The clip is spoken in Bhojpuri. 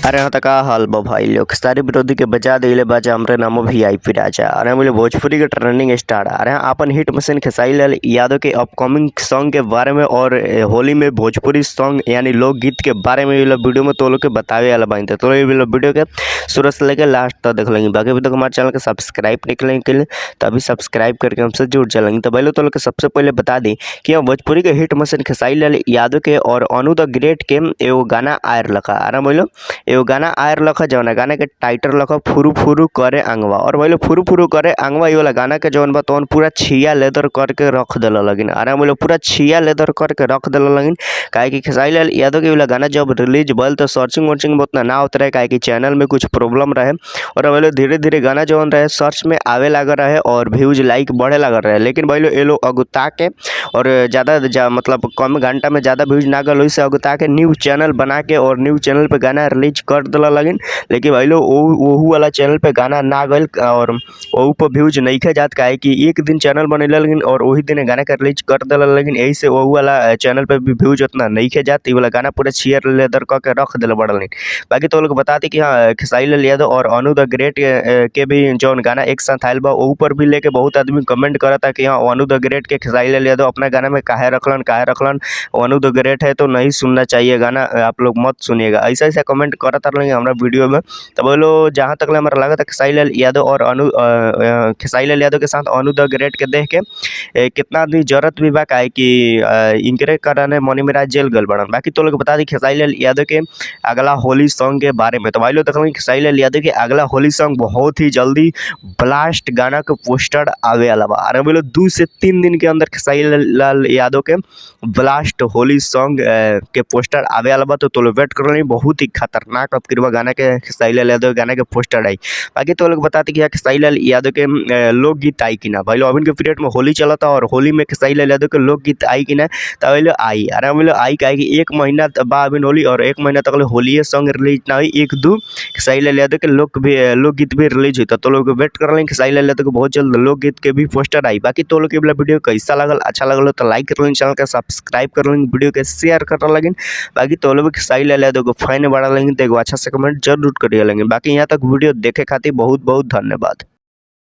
अरे हाँ, त का हाल बा भाई लोग। सारे विरोधी के बजा दिले बाजा, हमरे नामो वीआईपी राजा। अरे बोले भोजपुरी के ट्रेंडिंग स्टार। अरे हाँ, अपन हिट मशीन खेसारी लाल यादव के अपकमिंग सॉन्ग के बारे में और होली में भोजपुरी सॉन्ग यानी लोकगीत के बारे में ये वीडियो में तो लोग के बतावे वाला बानी। तो ये वीडियो के शुरू से लेकर लास्ट तक देख लेंगे। बाकी अभी तक हमारे चैनल के सब्सक्राइब नहीं करेंगे तो अभी सब्सक्राइब करके हमसे जुड़ चलेंगे। तो पहले तो लोग के सबसे पहले बता दी कि हम भोजपुरी के हिट मशीन खेसारी लाल यादव के और अनु द ग्रेट के एगो गाना आयर लखा। अरे बोलो एगो गाना आयर लखा जौन गाना के टाइटल लखा फुरू फुरू करे अंगवा। और बोलो फुरू फुरू करे अंगवा ये वाला गाना के जौन बा तौन पूरा छिया लेदर करके रख दिल लगिन। अरे बोलो पूरा छिया लेदर करके रख दिल लगिन। काहे कि खेसारी लाल यादव के वाला गाना जब रिलीज भइल तो सर्चिंग वर्चिंग में उतना ना होत रहे, काहे कि चैनल में कुछ प्रॉब्लम रहे। और बोलो धीरे धीरे गाना जौन रहे सर्च में आवे लागल रहे और व्यूज लाइक बढ़े लागल रहे। लेकिन बोलो ये लोग अगुता के और ज़्यादा मतलब कम घंटा में ज़्यादा व्यूज ना गल से अगुता के न्यूज चैनल बना के और न्यूज चैनल पे गाना रिलीज कर दिला लगिन। लेकिन भाई लोग ओहू वाला चैनल पे गाना ना गइल और ओहू पर व्यूज नहीं जात, काहे कि एक दिन चैनल बनैला लगिन और वही दिन गाना के रिलीज कर दिला लगिन। यही से ओहू वाला चैनल पे भी व्यूज उतना नहीं जात। ई वाला गाना पूरा छीयर लेदर क के रख दिला बड़ल। बाकी तो लोग बताती कि हाँ, खेसारी लाल यादव और अनु द ग्रेट के भी जौन गाना एक साथ आयल बा ओहू पर भी लेके बहुत आदमी कमेंट करता कि हाँ, अनु द ग्रेट के खेसारी लाल यादव अपना गाना में काहे रखलन, काहे रखलन, अनु द ग्रेट है तो नहीं सुनना चाहिए गाना, आप लोग मत सुनिएगा, ऐसा ऐसा कमेंट करता रहे हमारा वीडियो में। तो बोलो जहाँ तक हमारा लगा था खेसारी लाल यादव और अनु खेसारी लाल यादव के साथ अनु द ग्रेट के देख के कितना आदमी जरूरत भी बा, काहे कि इनकरे कारण मनी मिराज जेल गल बड़न। बाकी तो लोग बता दी खेसारी लाल यादव के अगला होली सॉन्ग के बारे में। तो भाई लोग देख खेसारी लाल यादव के अगला होली सॉन्ग बहुत ही जल्दी ब्लास्ट गाना के पोस्टर आवे वाला बा। अरे बोलो 2 से 3 दिन के अंदर खेसारी लाल यादव के ब्लास्ट होली सॉन्ग के पोस्टर आवे वाला बा। तो लोग वेट कर रही, बहुत ही खतरनाक अब किरवा गाना के खेसारी लाल यादव गाना के पोस्टर आई। बाकी तो लोग बताते कि खेसारी लाल यादव के लोकगीत आई कि ना। भाई लोग अभी के पीरियड में होली चलता और होली में खेसारी लाल यादव के लोकगीत आई कि ना, तो भाई लोग आई। अरे भाई लोग आई का कि 1 महीना बा अभी होली और 1 महीना तक होली सॉन्ग रिलीज ना हुई, 1-2 खेसारी लाल यादव के लोकगीत भी रिलीज हुई। तो लोग वेट कर रहे खेसारी लाल यादव के बहुत जल्द लोकगीत के भी पोस्टर आई। बाकी तो लोग वीडियो कैसा लगल, अच्छा लगल तो लाइक कर लें, चैनल के सब्सक्राइब कर लें, वीडियो के शेयर कर लगिन। बाकी तो लोग खेसारी लाल यादव को फैन बढ़ा लेंगे तो एगो अच्छा से कमेंट जरूर करिए लेंगे। बाकी यहाँ तक वीडियो देखे खातिर बहुत बहुत धन्यवाद।